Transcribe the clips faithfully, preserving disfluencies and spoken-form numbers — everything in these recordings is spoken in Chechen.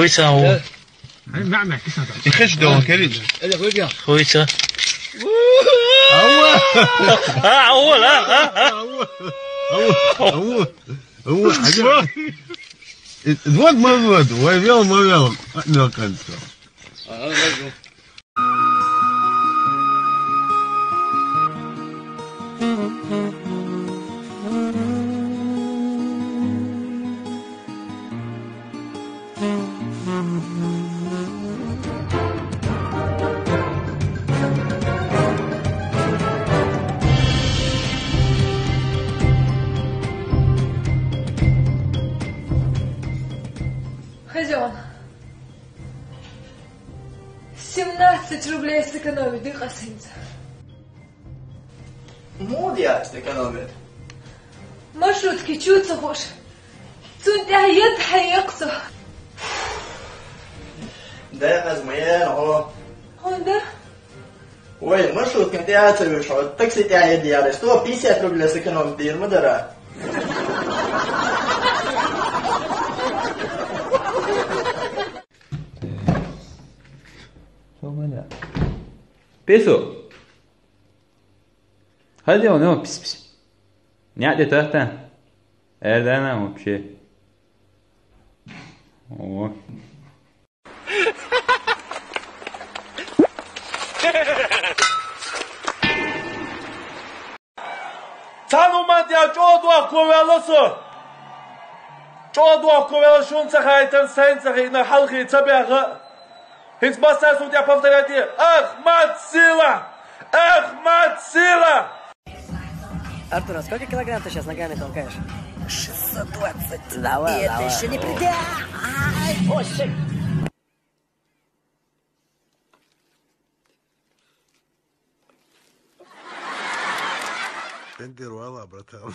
خويتها هو. هاي معمع، كيف هذا؟ يخش دون كريج. خويتها. ها هو. ها هو، لا، ها، ها. هو. هو. هو. هو. الواد ما الواد، هو اليوم، ما اليوم. احنا كنت. Хозяин, семнадцать рублей сэкономить, да, косынца? Муд я сэкономить. Маршрутки чуца хуш. Цунтя ед хьекъца. Да, аз моя, о. Хонда? Ой, маршруткин тя цевиш, о, такси тя ед я, сто пятьдесят рублей сэкономить, дир мадара. Что у меня? Песо. Хали он, он, пс, пс. Ня де тахта. Эрдана вообще. О. Цанумат я чодуа ковелосо. Чодуа ковело шунца хайтан, сенца хина, халхи цабяга. Хиц баста сутя повторяйте. Ахмат сила! Ахмат сила! Артур, а сколько килограмм ты сейчас ногами толкаешь? Шестьсот двадцать. Давай, и это давай. Еще не предел. Ай, о, shit. Тендер вала, братан.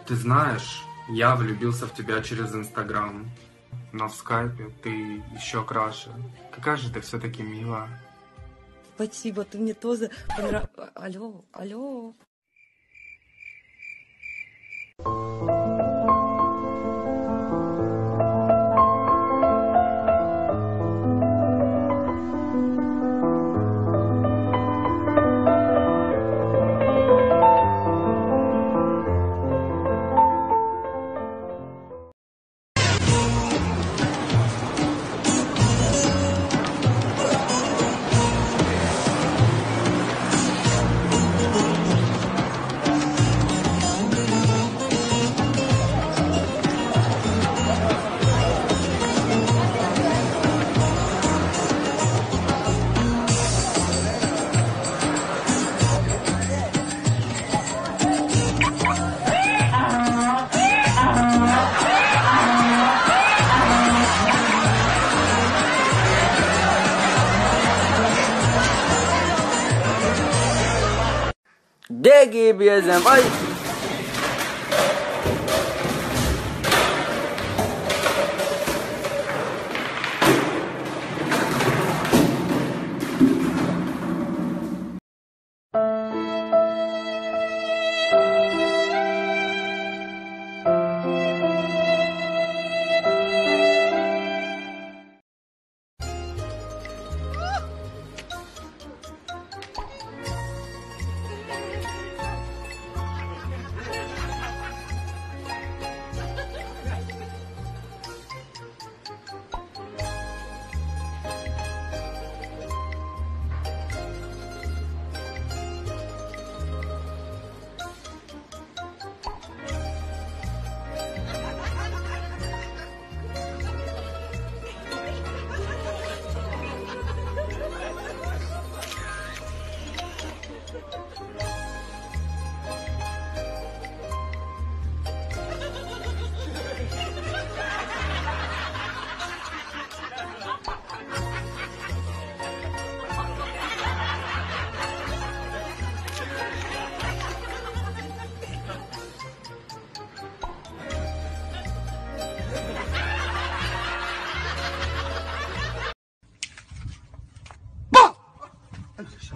Ты знаешь, я влюбился в тебя через Инстаграм, но в скайпе ты еще краше. Какая же ты все-таки милая. Спасибо, ты мне тоже понрав-, алло, алло. Деги безем, ай!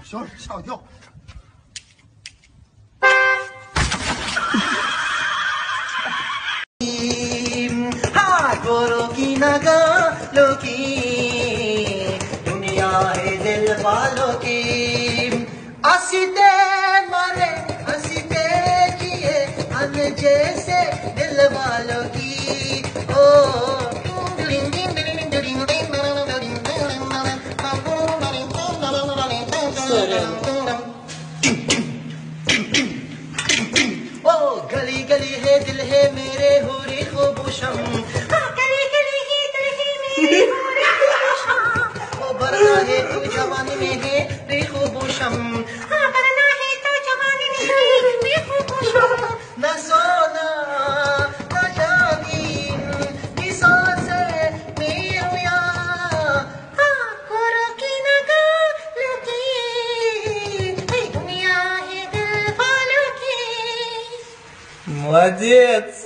Short, short, yo. ها گورو کی نگا لوکی، دنیا ہے دل والوں کی. ہنستے مرے، ہنستے جیے، ہم جیسے دل والوں کی. او. او گلی گلی ہے دل ہے میرے، ہوری خوبوشم. گلی گلی ہے دل ہے میرے، ہوری خوبوشم. او برنا ہے تو جوانی میں ہے، ری خوبوشم. برنا ہے تو جوانی میں ہے، ری خوبوشم. نہ سونا، نہ جانی، نہ سانسے میرا. گورو کی نگا لوکی، دنیا ہے دل والوں کی. Молодец!